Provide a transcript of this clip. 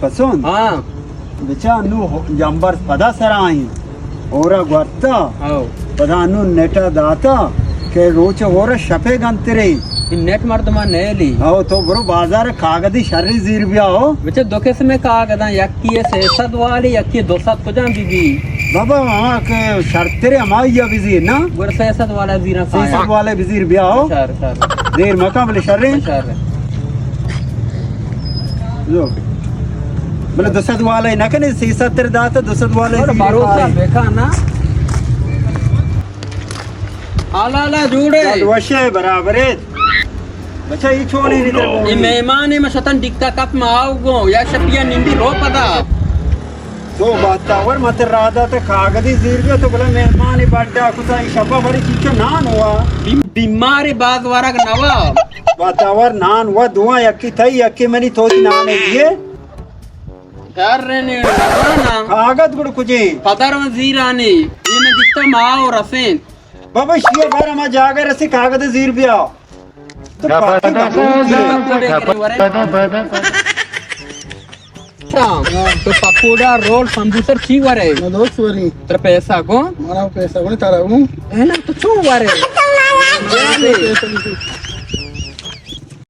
پسند؟ ہاں۔ بچا نو ہو-، جمبر پدا سرا ایں۔ ہورا گورتا۔ ہاؤ۔ پدا نو نیٹا داتا کہ روچ ہورا شپے گنترے۔ اے نیٹ مردما نیلی۔ ہاؤ، تو برو بازار کاغذی شری زیر بیا ہو۔ بچا دو قسم کاغذاں، یکی سئے سد والی، یکی دو سد، کجام بی بی؟ بابا، ہما کہ شرترے ہمائی بزیر نا۔ گڑا سئے سد والا زیراں سئے سد کایا۔ والا بزیر بیا ہو۔ شر، شر۔ دیر مکن بلے شریں۔ شر۔ لو۔ بلے دو سد والا ہی نہ کنے، سئے سد تر داتا، دو سد والا ہی اور زیر بھروسہ کائے۔ بکا نا۔ حالا حالا جوڑے۔ وشے برابر ہے۔ بچا، یہ چونے نہیں تر اے مہمانے، ما شتن ڈکتا کپ ما آؤ گو، یا شپیا نندی رو پدا۔ تو باتاور مت رادا تے کاغذی زیر بیا تو بلا مہمانے بڈا کتا، ای شپا بری چیچو نان ہوا۔ بیم-، بیمارے باز ورگ نوا۔ باتاور نان ہوا، دواں یکی تئی، یکی منی، تو تی نان ہے دیے۔ یار رہنے نا۔ کاغذ گڑ کجے؟ پدر و زیرانے، یہ میں دیتا ما اور رسین۔ بابا شیو بار ہما جاگہ رسی کاغذ زیر بیا۔ تو پاکی بابو کی۔ اچھا، تو پکوڑا، رول، سمبوسر چی ورے؟ ما دوست وری۔ تر پیسہ کو؟ منا پیسہ کو تارا ہوں۔ ہے نا، تو چو ورے؟ پیسہ نہیں۔